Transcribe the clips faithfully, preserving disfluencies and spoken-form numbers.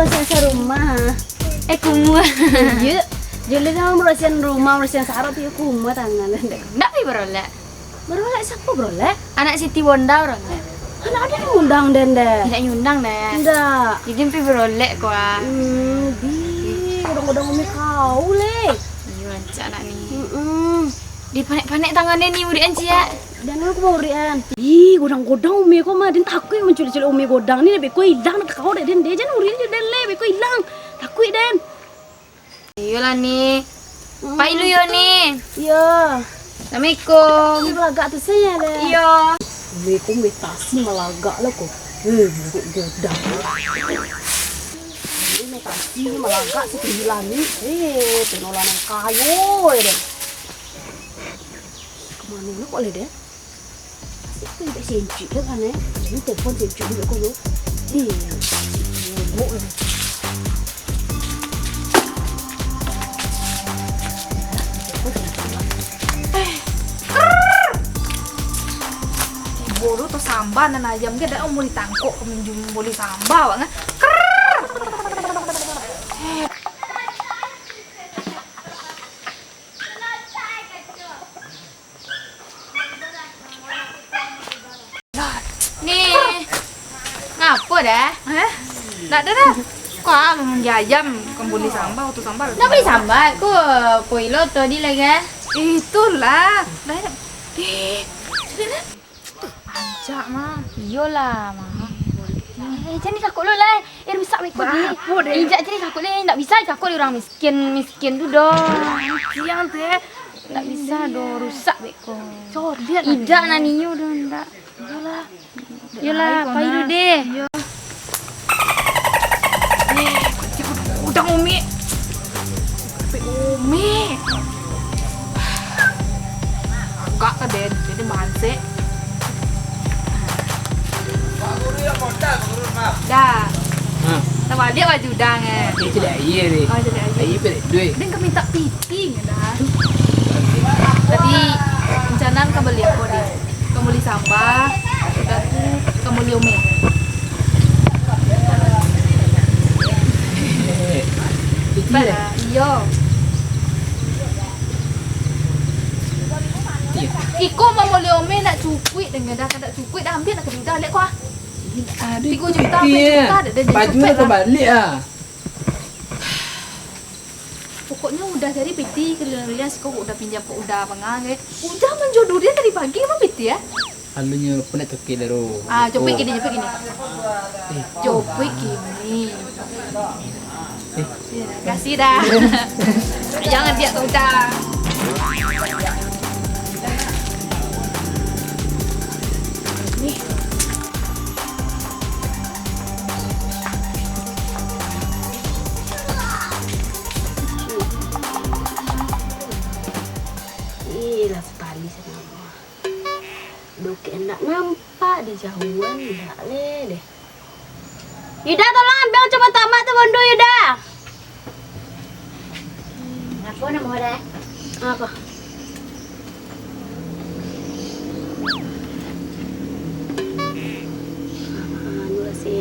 Sa-, sarumah. Eh, kumuah. Iyo. Jadi kan mambarasiahan rumah, mambarasiahan sarau tu yo kumuah tangan. Ndak pai barolek. Barolek sia, barolek? Anak Siti Bonda barolek. Anak ado nan undang den deh? Indak nyundang deh. Indak. Jadi pai barolek ko ah. Hmm, di, godang-godang umi kau leh. Iyo, rancak anak ni. Mm-mm. Dipanek-panek tangan den ni, urikan ciek. Den aku mau urikan. Ih, godang-godang umi ko mah, den takuik manculik-culik umi godang ni, beko ilang nak kau dek den, den jan urikan jo den leh, beko ilang. Takuik den. Iyolah, Ni. Hmm. Pai lu yo, Ni. Iyo. Assalamualaikum. Ih, balagak tu sajo deh. Iyo. Umi ko meditasi malagak lah ko. Eh, buruak godang. Umi meditasi ni malagak satinggi langik. Eh, tenolah nan kayo je deh. Ka mano lo kok leh deh? Asik tu indak Sencuik deh kan, eh. Ini telepon Sencuik dulu ko lo. Eh, nyebok lah. Tibo tu, tu samba nan ayam ge dak mau ditangkok, ka minjam boli samba awak ngan. Krrrr. Ni, ngapo dah? Eh? Ndak ado dah. Kau ah, manggia ayam, bukan boli samba, tu samba. Ndak boli samba, ko poilo tadi lagi. Itulah. Dah, eh, sudah dah. Ancak mah. Iyolah, mah. Eh, jan dicakok lo lah. Eh, rusak beko deh. Baapo deh? Indak, jan dicakok deh. Ndak bisa dicakok dek urang miskin, miskin tu doh. Siang tu, eh. Ndak bisa doh, rusak beko. Codet lah. Indak, nan inyo doh, ndak. Iyolah. Iyolah, pai dulu deh. Iyo. Eh, kunci gudang Umi. Kunci Umi. Agak ka den, jadi mansek. Dah. Ha. Tabaliak baju dang, eh. Dia cari aia ni. Oh, cari aia. Aia pelet duit. Den ka mintak piti, dah. Tadi rencana ka bali apo, Di? Ka bali samba, sudah tu ka bali omek. Iyo. Iko mambali omek ndak cukuik, danga dah, ndak cukuik, dah ambiak lah ka Uda, lek ko ah. Tigo juta, ampek juta, dah, dah jadi cukuik lah. Pokoknyo Uda cari piti keliling-keliling, siko Uda pinjam ka Uda pangan, eh. Uda manjua durian tadi pagi, apo piti, eh? Alunyo panek toke daro. Ah, copoik kini, copoik kini. Eh. Copoik kini. Eh. Kasih dah. Jangan dia tu dah. Nih. Ih, lah sakali sanamo. Dokek ndak nampak, di jauhan ndak leh deh. Yuda, tolong ambiak kacamata amak tu, bondo, Yuda. Apo namo deh? Apo? Anu lah, si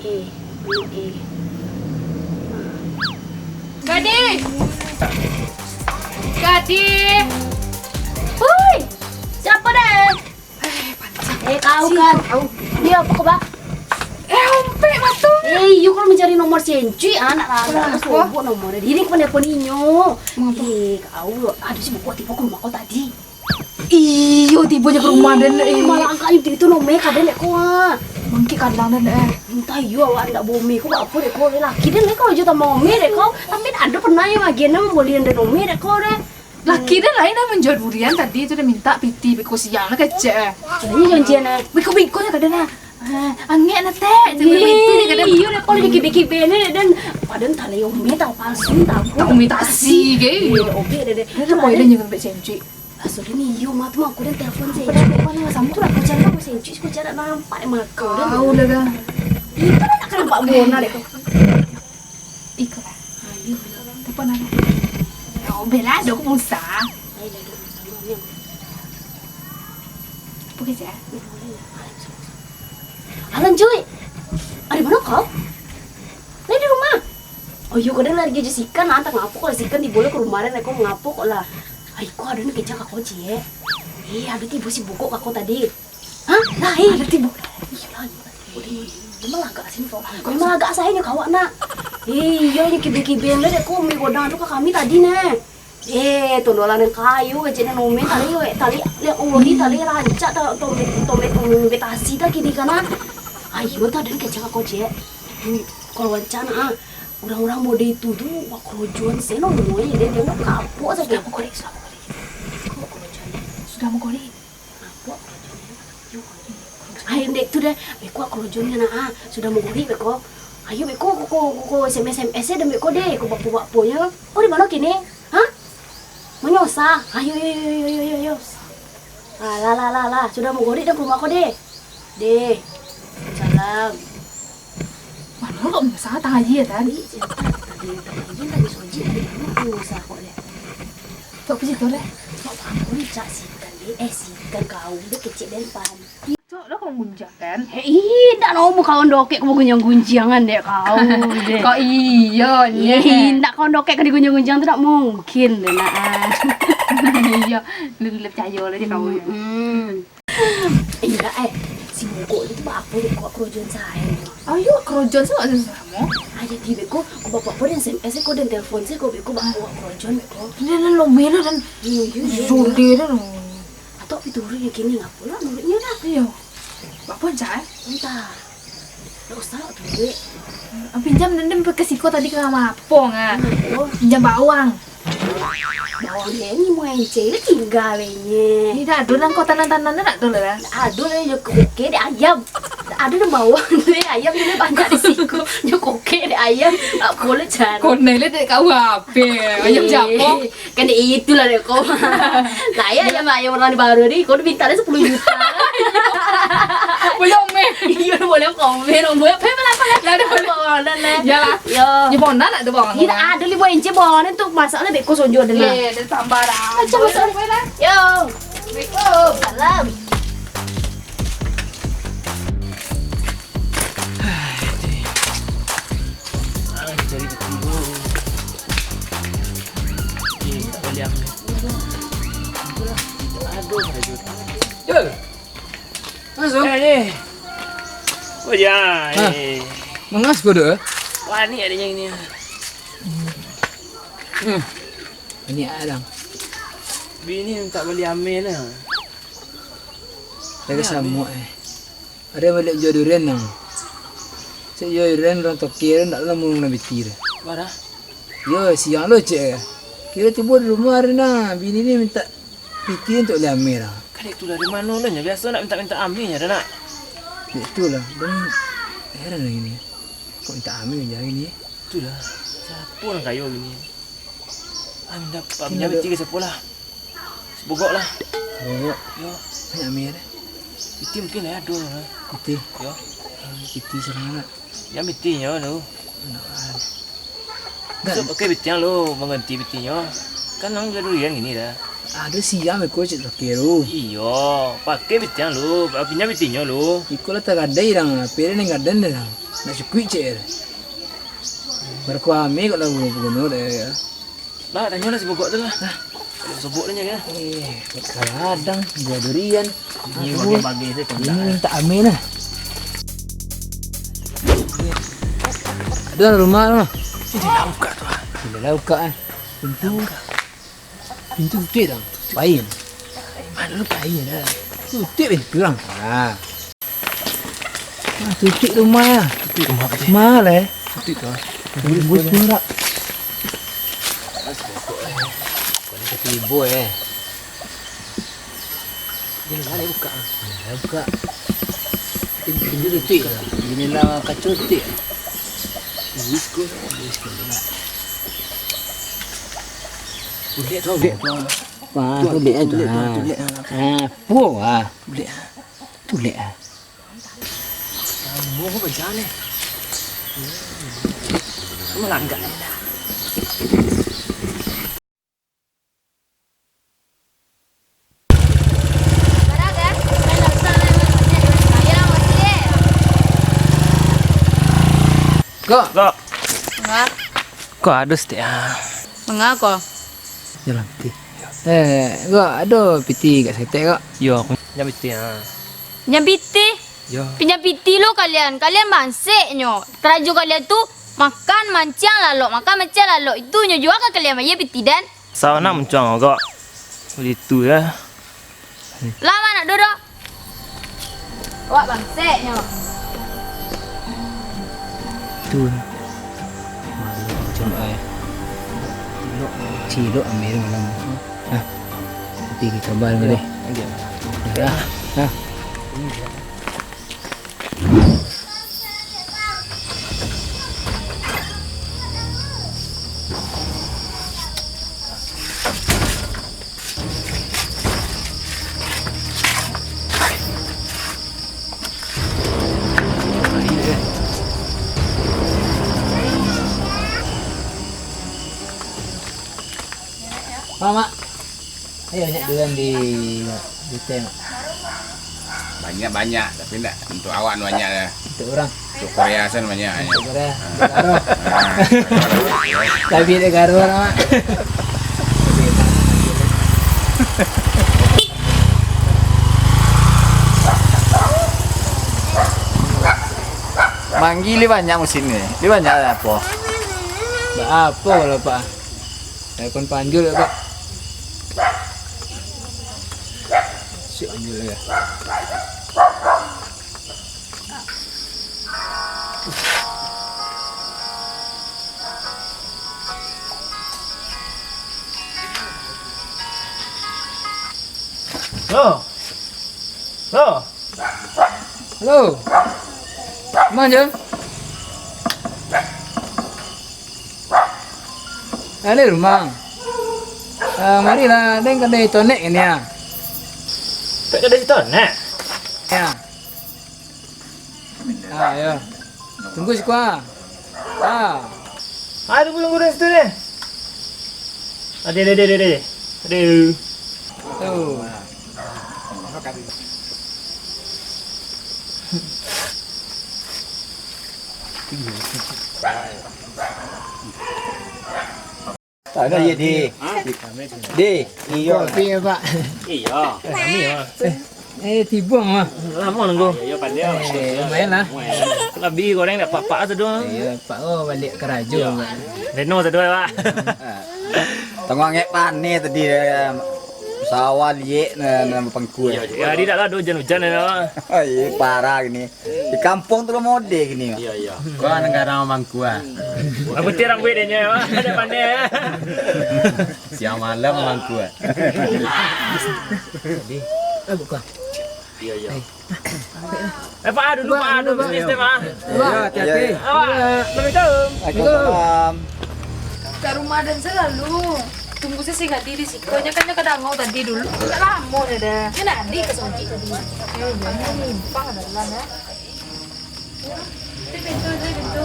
Eh, eh. Gadih! Gadih! Hui! Siapo deh? Eh, kau kan? Kau. Iyo, apo kabar? Eh, ompek matu. Eh, iyo, kalau mancari nomor Sencuik, ah, nak lah, nak lah, sobok nomor dia. Ini kau nelpon inyo. Eh, kau, aduh, si buku tipu ke rumah kau tadi. Iyo, tibo je ka rumah den, eh. Malah angkaknyo itu, itu nome ka den dek ko, ah. Mangkik kadang den, eh. Antah iyo, awak ndak baome ko, apo dek ko, laki den dek ko, jo tambah ome dek ko. Tapi ado pernah yo agiah nan mamboli den ome dek ko, deh. Laki den lain nan manjua durian tadi tu, den mintak piti, beko siang lah kecek, eh. Ini janjian, eh. Beko-beko je ka den, ah. Ah, angek nah, Tek. Cuma itu je ka den. Iyo, dek ko lagi kibe-kibe ni, den. Padan talai ome tau palsu, tau. Ome tasi, ke? Iyo, obe deh, deh. Den boy den jangan sampai Sencuik. Aso ni, iyo, mah tu, mah aku dah telepon saya. Pada telepon lah, sama tu lah, aku cari aku Sencuik, aku cari nampak dek mako. Kau dah dah. Itu dah nak nampak bona dek kau. Iko lah. Ayo, telepon lah. Oh, bela ada aku pulsa. Ayo, dah, dah, sama ni. Apa kerja? Alan, cuy. Ada mana kau? Iyo, kadang lari jo si Ikan, antah ngapo kok si Ikan tibo lo ka rumah den, ko ngapo kok lah. Ai, ko ado nan kecek ka ko, ciek. Eh, ado tibo si Bogok ka ko tadi. Hah? Lah, eh. Ado tibo. Iyo lah, iyo lah, tibo deh. Memang agak sini kok. Memang agak sainyo ka awak, nak. Eh, iyo, inyo kibe-kibe lo dek ko, mi godang tu ka kami tadi, neh. Eh, tondolan nan kayu, kecek nan omen, tali, weh, tali, liak odi, tali rancak, ta-, tombek, tombek, tombek tasi, ta, kini kana. Ayo, ta, den kecek ka ko, ciek. Kalau wancana, ah, urang-urang mode itu tu, wah, korojoan se no, moi, den, den, kapok sajo. Sudah mogorek, sudah mogorek. Kok korojoan? Sudah mogorek. Ai, ndek tu deh, beko korojonyo nak, ah, sudah mogorek beko. Ayo beko, ko, ko, ko, ko, S M S, S M S deh beko deh, ko bapo-baponyo. Ko di mano kini? Hah? Manyosa? Ayo, yo, yo, yo, yo, yo, yo. Ah, lah, lah, lah, lah, sudah mogorek dah ka rumah ko deh. Deh. Salam. Mano kok manyosa tangah aia tadi? Ih, siapa? Tadi, tadi, tadi sojik, tadi mano manyosa kok deh. Tok pijik tu deh. Tok pangkun cak sikan deh, eh, sikan kau deh kecek deh, paham. Cok, lo kau gunjang kan? Eh, ih, ndak nomu kawan dokek kau gunjang-gunjangan dek kau, dek. Kok iyo, Ih, nyeh. Ndak kawan dokek kau digunjang-gunjang tu ndak mungkin deh, nak. Iyo, lu, lu percaya lah je kau. Mm-mm. Indak, eh, si Bogok tu baapo dek kau korojoan sae? Ayo, korojoan sae samo. Ayo, tibo ko, ko bapo-bapo den S M S ko, den telepon se ko, beko baapo korojoan beko. Dia lah lomelo dan Iyo, iyo, iyo. Sudah dah. Atau pituru yang kini ngapo lah mulutnyo dah. Iyo. Bapo cak, eh? Entah. Ndak usah lah duit. Ah, pinjam dendam ke siko tadi ka ngapo nga? Ngapo? Pinjam bawang. Bawang ni mau enceh lah tinggal ini. Ni dah ado nang kau tanam-tanam dah ado lah. Ado lah, yo kokek dek ayam. Ado nang bawang dek ayam, ni banyak di siko. Yo kokek dek ayam. Tak boleh cari. Konel dek kau apo? Ayam Eh. siapo? Kan dek itulah dek ko. Lah, ya, ayam, ayam urang di baru ni, ko minta dia sepuluh juta. Boleh omen. Iyo, boleh komen, omen. Apa, apa, apa? Lah, dah, boleh. Ada bawang dah, lah. Ya lah. Yo. Di bawang dah, ada bawang. Ini ada lima inci bawang tu, masak lah, beko sonjo dah lah. Eh, dah tambah dah. Macam Boleh, masak. boleh lah. Yo. Assalamualaikum. Salam. Ah, cari dulu. Okey, tak boleh ambil. Aduh, aduh. Yo. Masuk. Eh, ni. Oh, ya, Hah? eh. Mangas ko doh, eh? Wah, ni adanya ini. Hmm. Ini adang. Bini tak boleh ambil lah. Lagi Ini samuak, eh. Ado baliak juo durian nang. Cek juo durian urang toke tu ndak lah murung nan biti tu. Barah? Yo, siang lo cek. Kiro tibo di rumah ari nah, bini ni mintak piti untuak bali ameh lah. Kadek tu dari mano lo nyo? Biaso nak mintak-mintak ameh nyo dah nak. Dek tu lah, dan heran lah gini. Kok mintak ameh je gini? Itulah, siapo urang kayo gini? Ah, minta, Pak, minta piti ka siapo lah? Si Bogok lah. Bogok. Yo. Banyak ameh deh. Piti mungkin lah ado lah. Piti. Yo. Piti serangan nak. Jan pitinyo tu. Nak. Masuak pakai piti ang lu, mangganti pitinyo. Kan ang juo durian gini dah. Ado siang beko cek terakhir tu. Iyo, pakai piti ang lu, pinjam pitinyo lu. Iko lah tagadai dang, P D neng gadan dang. Nak cukuik cek. Barakuah ameh kok lah gubernur deh. Lah, tanyo lah si Bogok tu lah. Nah. Sobok lah nyo kan. Eh, kadang juo durian. Ni bagi-bagi tu. Ini minta ameh lah. Ado dalam rumah tu. Jendela buka tu. Jendela buka, eh. Pintu. Pintu tutup dah. Pain. Mano lu pain dah? Tutup pintu lah. Ha. Ah, tutup rumah ya. Tutup rumah aja. Mahal eh. Tutup tu. Bus pun tak. Kau ni ketibo eh. Jendela buka. Jendela buka. Pintu tutup lah. Jendela kaca tutup. Bus ko. Bus ko lah. Bulik tu, bulik tu. Wah, bulik tu. Bulik tu, bulik tu. Ah, puah. Bulik ah. Tulek ah. Lamo bajalan eh. Melanggar eh dah. Kok? Kok? Wah. Aduh, setek ah. Manga ko? Jalan piti. Eh, kok ado piti gak setek kok? Yo, aku pinjam piti ah. Pinjam piti? Yo. Pinjam piti lo kalian. Kalian banseknyo. Karajo kalian tu makan, manciang, lalok, makan, manciang, lalok. Itunyo juo ka kalian bayia piti den. Sawa nak mancuang kok. Baitu ya. Lah, ma nak duduak? Awak bangseknyo. Tu. Malu macam ai. Cilok, cilok ambil malam. Nah. Nanti kita bal deh. Dah. Dah. Mak, mak. Ayo, banyak durian di, di teh, mak. Banyak-banyak, tapi ndak untuk awak banyak lah. Untuk urang. Untuk Korea san banyak. Untuk Korea. Ah. Untuk Garo. Ah. Tapi dek Garo lah, mak. Manggi li banyak musim ni. Li banyak apo? Ba apo kalau, Pak? Telepon panjul ya, Pak. Siap panjul ya. Lo. Lo. Halo. Ma, Jun? Ado di rumah. Ah, marilah, den kadai tonek kini ah. Kadai tonek? Ya. Ah, yo. Tunggu siko ah. Ah. Ah, tunggu, tunggu di situ deh. Ade, ade, ade, ade. Ade. Tuh. Tanya ye, di. Di. Iyo. Kopi ya, Pak? Iyo. Eh, kami, Pak. Eh, tibo, Mak. Lamo nunggu. Iyo, iyo, pandai, Mak. Eh, lumayan lah. Labi goreng dak papak sado. Iyo, Pak. Oh, baliak karajo, Pak. Reno sado, Pak. Tangah angek paneh tadi, eh, sawah liek na, na pangkua. Iyo, iyo. Jadi dak lah, ado ujan-ujan, Pak. Oh, iyo, parah gini. Di kampuang tu lah mode gini. Iyo, iyo. Kau negara mangkua. Putiah rambuik dia nyo, Pak. Ado pandai, ya. Siang malam mangkua. Eh, buka. Iyo, iyo. Eh, Pak, dulu, Pak, dulu, bisnis, Pak. Pak, hati-hati. Pak, assalamualaikum. Waalaikumsalam. Ka rumah den salalu. Tunggu se si Gadi di siko. Nyo kan nyo ka Dangau tadi dulu. Agak lamo nyo dah. Nyo nak adik ka Soji tadi. Eh, jangan nyimpang ado lah, yo. Itu pintu, itu pintu.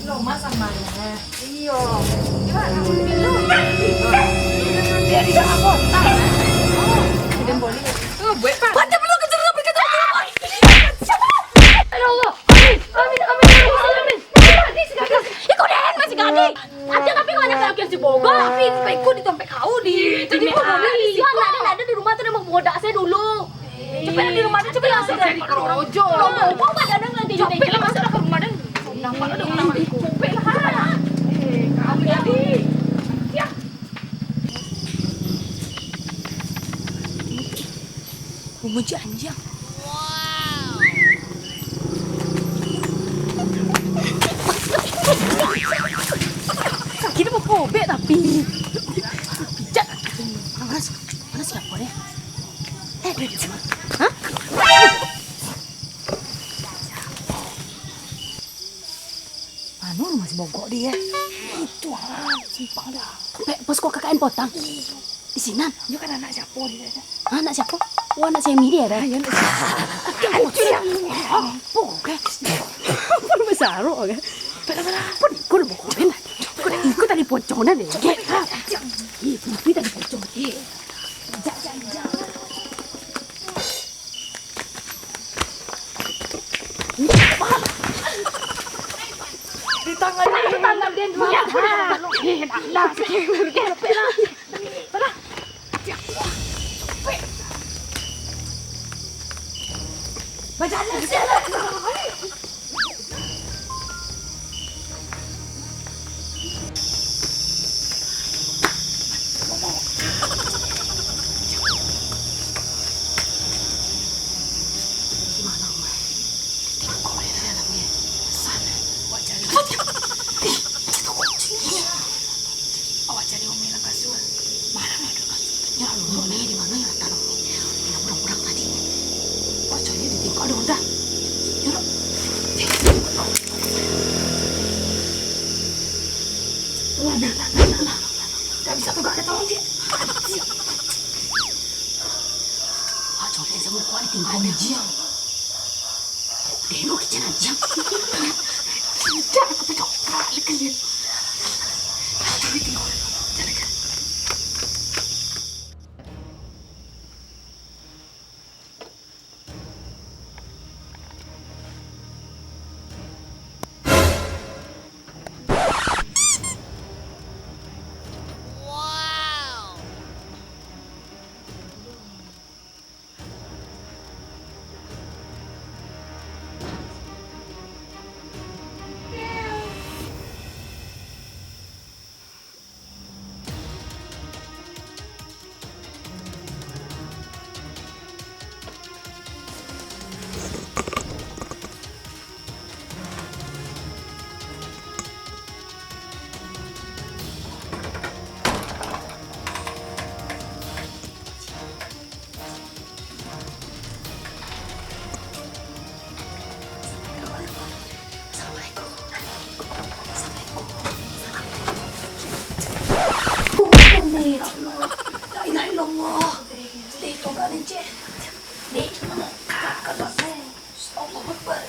Lo, Mas, sama ya. Iyo. Gimana? Bilo. Dia di dalam kotak. Oh, tidak boleh. Tuh, buat apa? Pada belum kejar, kejar, kejar. Ya Allah. Amin, amin, amin, ya Allah, amin. Amin, amin, amin. Iko den masih gadih. Aja tapi nggak ada kayak si Boga. Tapi itu ikut di dompet kau di. Itu di mana? Di sini ada, ada di rumah tuh, dia mau bodak saya dulu. Cepet di rumah tuh, cepet langsung dari Purworejo. Mau, mau, ada lagi. Cepet lah, masuk ke rumah dan nampak ada orang lagi. Cepet lah. Eh, kau jadi. Ya. Rumah Ji Anjang. Sakik tu bobek tapi. Pijat. Mana, mana, mana siapa dia? Eh, dia di sana. Hah? Anu rumah si Bogok dia. Itu ah, simpang dah. Pek, pos kau K K N potang. Ih. Di sinan? Nyo kan anak siapo di sinan? Anak siapo? Oh, anak si Emi tu, kan? Ah, iyo, anak si Emi. Apo, kan? Apo basarok, kan? Balah, balah. Apo ni? Kau dah bawa, kan? Kau dah, kau tadi pocong dah, deh. Ih, kau tadi pocong, eh. Jak, jak, jak. Di tangan, di tangan dia dulu. Ya. Eh, dah, dah. Bajalan, sialan. Awak cari Umi dalam kasua. Mana ado kasua? Nyo lah, Umi di mano nyo lah tanam Umi? Urang-urang tadi. Awak cari di tingkok ado ndak? Nyo lah. Lah, lah, lah, lah, lah. Ndak bisa tu, ndak ado tolong, Cik. Awak cari samo kuat di tingkok ado. Anjiang. Tengok kican anjiang. Tidak, aku tak cokak lagi. Cari tengok. Cari kan. Assalamualaikum. Assalamualaikum. Assalamualaikum. Assalamualaikum. Ya Allah. La ilaha illallah. Dek, tongga ni, Cek. Dek, mangkak ka luar, Cek. Allahu Akbar.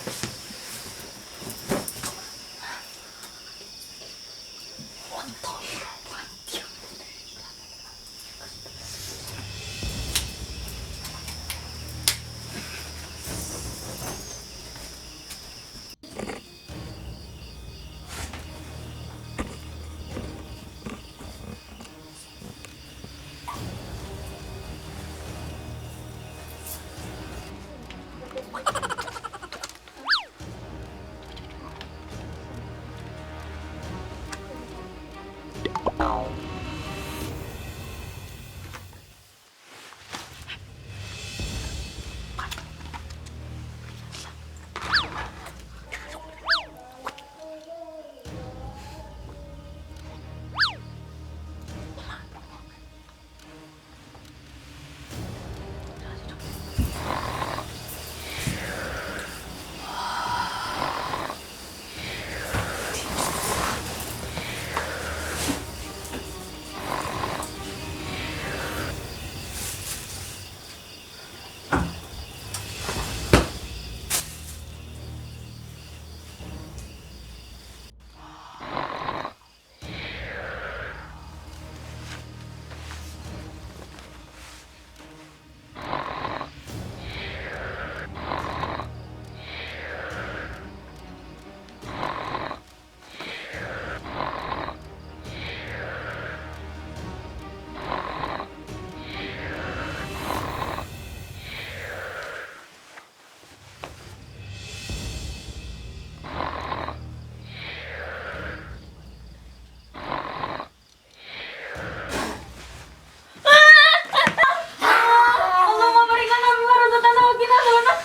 Allahumma barik lana mimma razaqtana wa qina adzabannar.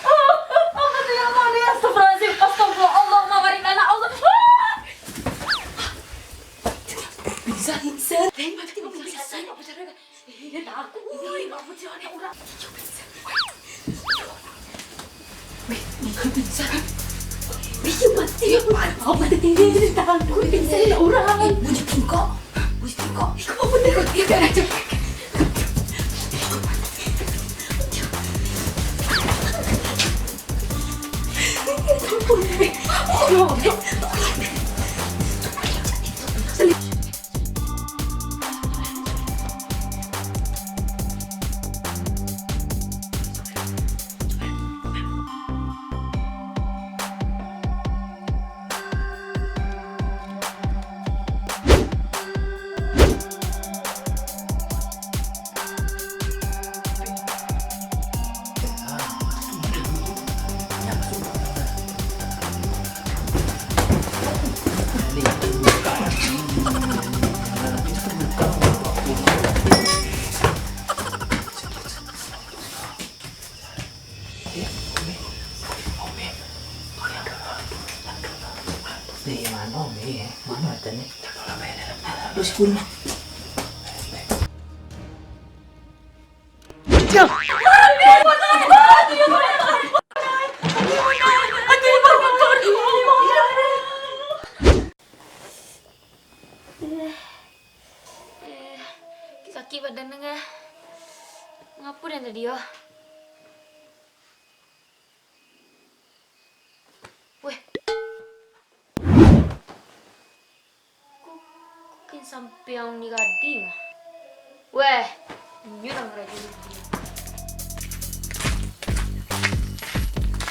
Astagfirullahaladzim, astagfirullah. Allahumma barik lana. Allah. Pingsan, pingsan. Eh, mati, mati, pingsan. Apa cara? Eh, dia takut. Woi, apa cara nak orang? Weh, ni kan pingsan. Weh, mati. Apa tadi dia takut pingsan nak orang? Bunyi tingkok. Bunyi tingkok. Apa tadi? Dia tak ada. Pun, Mang. Eh, sakik badan den, ah. Ngapo den tadi, yo? Weh. Ko, ko kin sampiang ni gading. Weh, inyo lah ngarajo ni.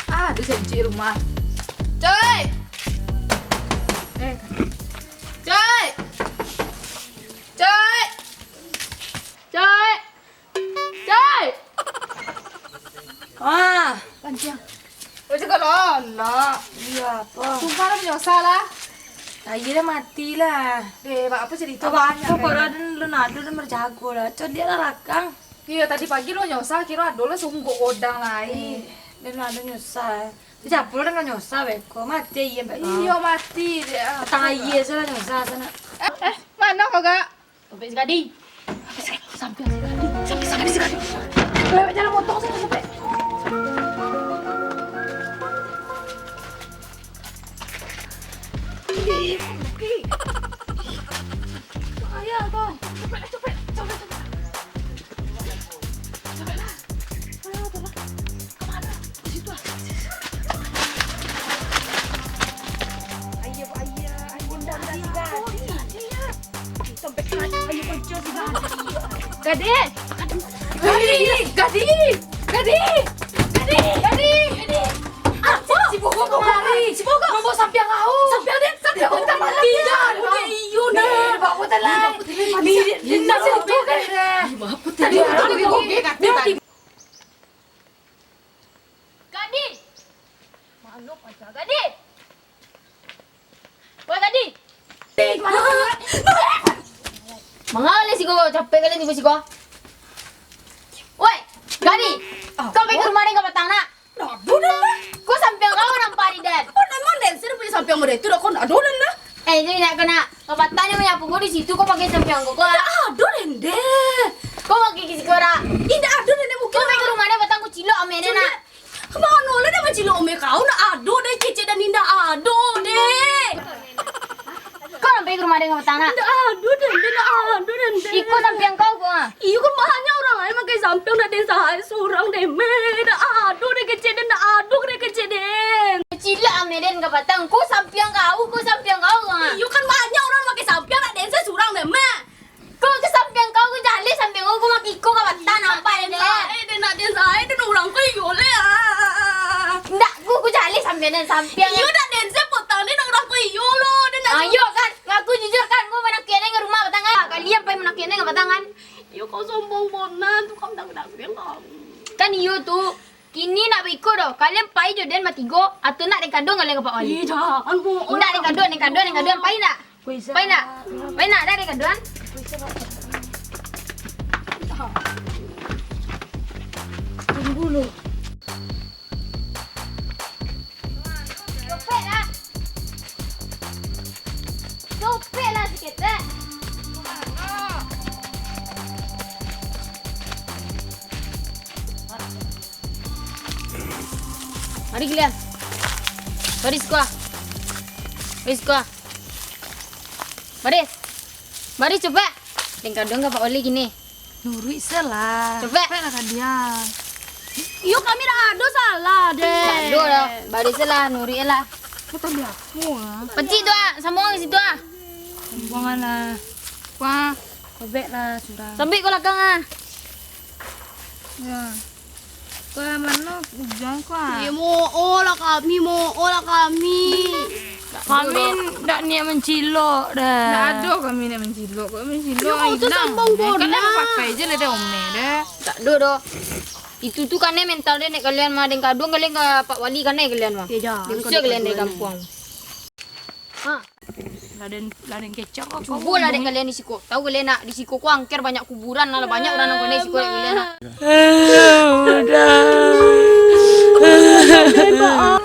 Ah, tu sancik rumah. Coy! Eh, Coy! Coy! Coy! Coy! Ah, panciang. Kau cakap lah, nak. Iyo, apo? Sumpah lah, manyosa lah. Aia dah mati lah. Deh, bak apo carito banyak. Kok kan? Raden lun ado dan berjago lah. Codiak lah rakang. Iyo, tadi pagi lo nyosa, kiro ado lah sungguh godang lai. Eh, dan ado nyosa. Siapo lo dan nyosa beko? Mati aia beko. Iyo, mati deh, ah. Tang aia salah nyosa sana. Eh, eh, mano kau, Gak? Dompet si gading. Sampiang si gading. Sampiang si gading. Lewat jalan motor sajo sampai. Bahaya kau. Cepet, cepet, cepet, cepet. Cepet lah. Ayo, cepet lah. Kemana? Di situ ah. Ayo, ayo, ayo, ayo, ayo, ayo. Gadih! Gadih! Gadih! Gadih! Gadih! Gadih! Apo? Si Bogo kau lari. Si Bogo. Mambawa sampiang kau. Sampiang dia, sampiang kau tak mati. Iyo, nah. Bawa motor lah. Ni, ni, nak motor kan? Tadi motor dia. Gadih! Mano paja Gadih? Woi, Gadih! Manga kalian siko, capek kalian tibo siko. Woi, Gadih! Kau pai ka rumah den kapatang nak? Ndak ado den lah. Ko sampiang kau nampak di den? Ko memang den se punyo sampiang model tu dak, ko ndak ado den lah. Eh, jadi nak ko nak. Kapatang nyo manyapu ko di situ, ko pakai sampiang ko, ko ah. Ndak ado den deh. Ko pakai ka siko dak? Ih, ndak ado den deh, mungkin. Ko pai ka rumah den patang, ko cilok ameh den nak. Mano lah den mancilok ameh kau, ndak ado den kecek den, ndak ado deh. Kau sampai ka rumah den kapatang nak? Ndak ado den, ndak ado den deh. Iko sampiang kau ko ah. Iyo kan banyak urang lain makai sampiang, ndak den sae surang den meh. Ndak ado den kecek den, ndak ado den kecek den. Cilok ameh den kapatang, ko sampiang kau, ko sampiang kau ko ah. Iyo kan banyak urang makai sampiang, ndak den sae surang den meh. Ko, ko sampiang kau, ko jaleh sampiang kau, ko maki ko kapatang nampak den deh. Eh, den nak den sae, den urang ko iyo leh ah. Ndak, ko, ko jaleh sampiang den, sampiang. Iyo ndak den sae potang den urang ko iyo lo, den nak. Ayo kan, ngaku jujur kan, ko manakuik den ka rumah patang kan? Kalian pai manakuik den kapatang kan? Iyo kau sombong banar tu, kau tak dak bilang kau. Kan iyo tu. Kini nak baiko doh, kalian pai jo den batigo, atau nak den kaduan kalian ka Pak Wali? Ih, jan, bohong. Indak den kaduan, den kaduan, den kaduan, pai ndak? Pai ndak? Pai ndak, dah den kaduan? Tunggu lu. Copek lah. Copek lah saketek. Mari giliran. Baris kuah. Baris kuah. Baris. Baris copek. Den kaduan ka Pak Wali kini. Nuruik se lah. Copek. Copek lah ka dia. Iyo, kami dak ado salah, deh. Dak ado lah. Baris se lah, nuruik lah. Kau tadi aku ah. Pecik tu ah, sambung ka situ ah. Buangan lah. Wah, sobek lah surang. Sobek ko lakang ah. Ya. Kau mano ujang kau ah? Iyo, mo'o lah kami, mo'o lah kami. Kami ndak niat mancilok doh. Ndak ado kami niat mancilok. Kau mancilok. Iyo, kau tu sombong. Kalian bapakai se lah deh, omeh deh. Ndak ado doh. Itu tu kanai mental deh, nek kalian mah den kaduan kalian ka Pak Wali kanai kalian mah. Iyo, jan. Diusir kalian dari kampuang. Ha. Lah den, lah den kecek kau. Cubo lah dek kalian di siko. Tahu kalian nak di siko ko angker banyak kuburan lah, banyak urang nang kanai siko dek kalian nak. Udah. Udah. Udah.